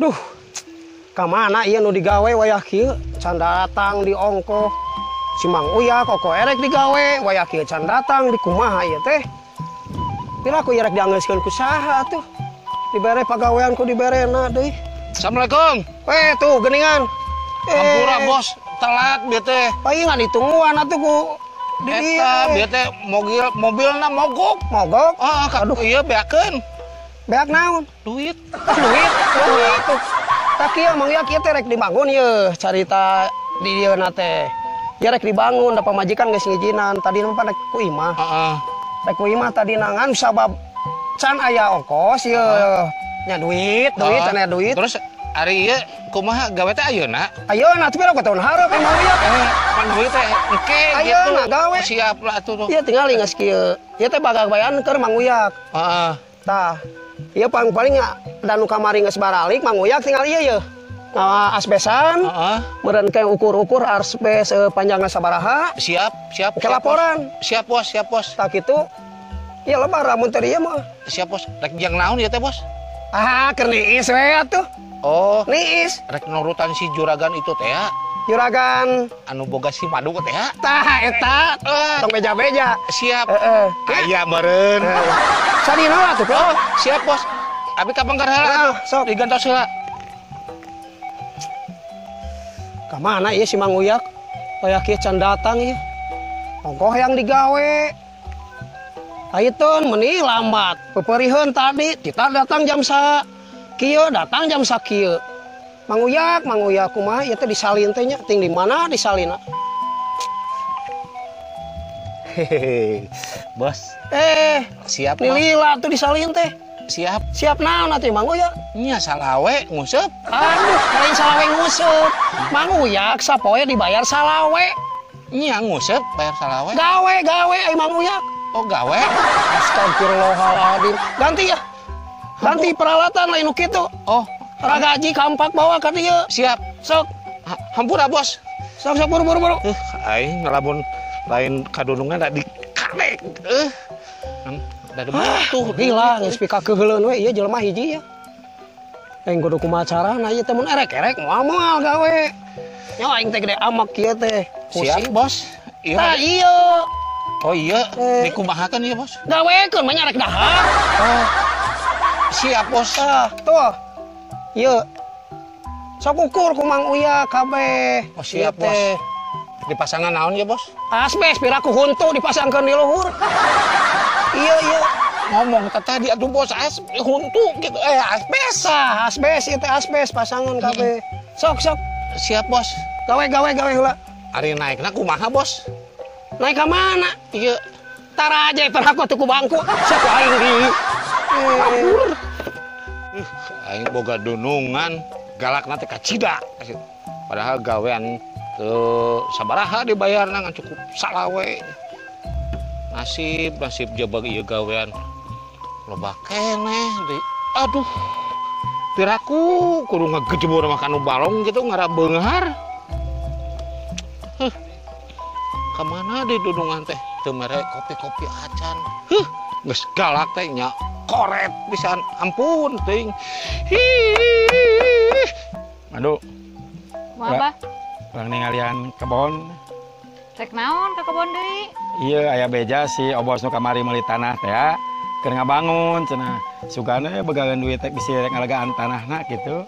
Duh, kamana ieu nu digawe wayah kieu? Can datang di ongkoh. Si Mang Uya koko erek digawe wayah kieu can datang di kumaha ieu teh? Piraku ieu rek dianggeuskeun ku saha atuh? Dibere pagawean ku diberena deui. Assalamualaikum. Eh tuh geuningan. Hampura bos, telat bieu teh. Palingan ditungguan atuh ku di eta bieu teh mobilna mogok. Mogok? Heeh, aduh ieu beakeun. Beak naon? Duit. Duit. Duit. Tak kieu Mang Uya kieu teh rek dibangun yeuh carita di dieu na teh. Ya rek dibangun da pamajikan geus ngijinan. Tadi mah rek ku imah. Heeh. Rek ku imah tadi nangan sabab can aya ongkos yeuh. Nya duit, duit can aya duit. Terus ari ieu kumaha gawe teh ayeuna? Ayeuna atuh pira tahun hareup emang Uya. Pan duit teh engke gitu. Ayeuna gawe. Siap lah atuh. Ieu tingali geus kieu. Ieu teh bagagawean keur Mang Uyak. Heeh. Tah. Ieu paling-paling da nu kamari geus baralik Mang Uyak tinggal ieu yeuh. Asbesan. Heeh. Meureun ke ukur-ukur asbes panjangna sabaraha. Siap, siap. Ke laporan. Siap, bos, siap, bos. Tah kitu. Ieu lebar lamun teh ieu mah. Siap, bos. Rek jang naon ieu teh, bos? Ah, keur niis we atuh. Oh, niis. Rek nurutan si juragan itu teh ya. Juragan anu boga si madu teh ya. Tah eta. Tong beja-beja. Siap. Heeh. Aya meureun. Sadina lah tuh. Oh, siap, bos. Abi ka pangkar heula. Sok digantos heula. Ka mana ieu si Mang Uyak? Wayah kieu can datang ieu. Ongkoh yang digawe. Ayeuna meuni lambat. Peperiheun tadi, kita datang jam sa kieu, datang jam sakieu. Mang Uyak kumaha ieu teh disalin teh nya, ting di mana disalina? Hehehe. Bos. Siap. Lila tuh disalin teh. Siap. Siap naon atuh Mang Uyak? Nya salawe nguseup. Aduh, lain salawe nguseup. Mang Uyak sapoe dibayar salawe. Nya nguseup bayar salawe. Gawe gawe ai Mang Uyak. Oh, gawe. Astagfirullahaladzim. Ganti ya. Ganti peralatan lain nu kitu. Oh, ragaji kampak bawa ka dieu. Siap. Sok. Hampura, bos. Sok sok buru buru buru. Aing ngelamun lain kadunungan da dikarek. Da butuh gila geus pikakeuheuleun we ieu jelema hiji ya. Aing kudu kumaha carana ieu teh mun erek-erek moal-moal gawe. Nya aing teh gede amak kieu teh. Siap, bos. Iya. Tah ieu. Oh iya, dikumahakeun ieu, bos. Gawekeun mah nya rek dahar. Oh. Siap, bos. Tah, tuh. Ieu. Sok ukur ku Mang Uya kabeh. Oh, siap, bos. Dipasangan naon ya, bos? Asbes piraku huntu dipasangkeun di luhur. Iya, iya. Ngomong tadi atuh bos huntu gitu. Asbes. Tah, asbes ieu teh asbes pasangan kabeh. Sok, sok. Siap, bos. Gawe gawe gawe heula. Ari naikna kumaha, bos? Naik ke mana? Iya. Tara aja peraku tuh ku bangku. Sok aing di. Aing boga dunungan galakna teh kacida. Padahal gawean teu sabaraha dibayarna ngan cukup salawe. Nasib nasib jabag ieu gawean loba keneh di. Aduh. Piraku kudu ngagejebur mah kanu balong gitu ngarabeunghar. Kamana di dudungan teh teu mere kopi-kopi acan. Heuh, geus galak teh nya koret pisan. Ampun teuing. Hiih. Aduh. Mau apa? Urang ningalian kebon. Rek naon ka kebon deui? Ieu aya beja si obos nu kamari meuli tanah teh ya. Keur ngabangun cenah. Sugana begawean duit teh bisi rek ngalegaan tanahna kitu.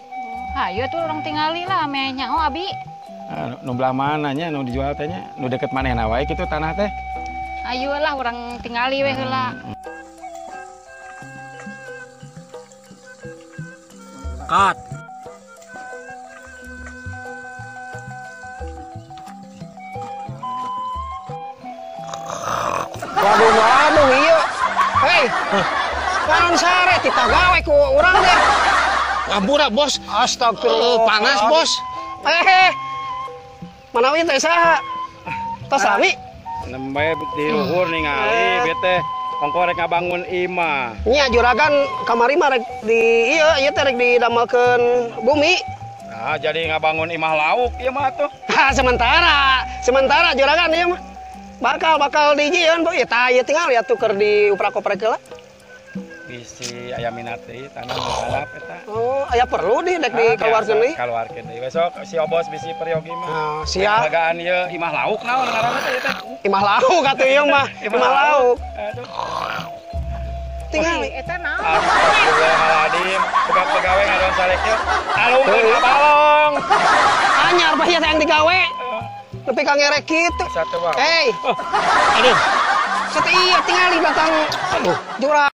Hayu atuh urang tingali lah ame nyaho abi. Nu belah mana nya nu dijual teh nya? Nu deket manehna wae kitu tanah teh. Ayo lah urang tingali we heula. Cut. Waduh, waduh ieu. Hei. Naon sare tita gawe ku urang teh. Hampura, bos. Astagfirullah. Panas, bos. Manawi teh saha? Tos sami? Nembe di luhur ningali bete ongko rek ngabangun imah. Nya juragan kamari mah rek di ieu ieu teh rek didamelkeun bumi. Nah, jadi ngabangun imah lauk ieu mah atuh. Ha, sementara juragan ieu mah. Bakal dijieun, Bu. Ya tah ieu tinggal ya tuh keur diuprak-oprek heula. Bisi aya minat deui tanah nu handap eta. Oh, aya perlu di dek dikeluarkeun deui. Kaluarkeun deui. Besok si Obos bisi peryogi mah. Ah, siap. Ngalegaan ieu imah lauk naon ngaranna teh ieu teh? Imah lauk atuh ieu mah. Imah lauk. Aduh. Tingali. Eta naon? Astagfirullahaladzim. Buka pegawai ngadon salek yuk. Alungkeun ka balong. Anyar bah ieu teh yang digawe. Nepi ka ngerek kitu. Satu wae. Hei. Aduh. Satu iya tingali batang. Aduh. Jurang.